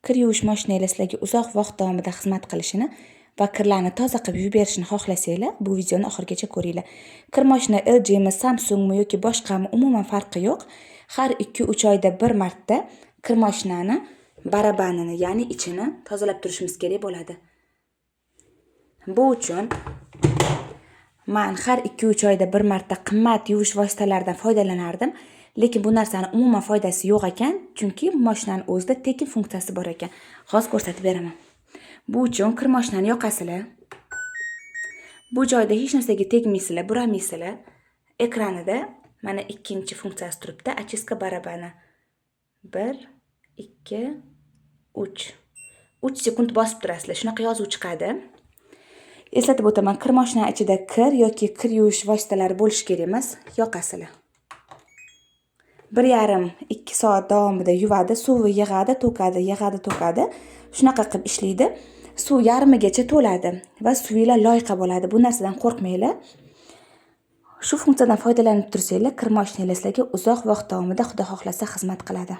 Kir yuvish mashinanglar sizlarga uzoq vaqt davomida xizmat qilishini va kirlarni toza qilib yuvib berishini xohlasanglar, bu videoni oxirigacha ko'ringlar. Kir mashina LGmi, Samsungmi yoki boshqami, umuman farqi yo'q. Har 2-3 oyda bir marta kir mashinani barabanini, ya'ni ichini tozalab turishimiz kerak bo'ladi. Bu uchun man har 2-3 oyda bir marta qimmat yuvish vositalaridan foydalanardim. Lekin bu narsani umuman foydasi yo'q ekan, chunki mashinani o'zida tekin funksiyasi bor ekan. Hozir ko'rsatib beraman. Bu uchun kir mashinani yoqasizlar. Bu joyda hech narsaga tegmaysizlar, buramaysizlar. Ekranida mana ikkinchi funksiyasi turibdi, очистка барабана. 1, 2, 3. 3 sekund bosib turasizlar. Shunaqa yozuv chiqadi. Eslatib o'taman, kir mashina ichida kir yoki kir yuvish vositalari bo'lishi kerak emas. Yoqasizlar. 1,5-2 soat davomida yuvadi, suvi yig'adi, to'kadi, yig'adi, to'kadi. Shunaqa qilib ishlaydi. Suv yarmigacha to'ladi va suvinglar loyqa bo'ladi. Bu narsadan qo'rqmanglar. Shu funksiyadan foydalanib tursanglar, kir mashinanglar sizlarga uzoq vaqt davomida, Xudo xohlasa, xizmat qiladi.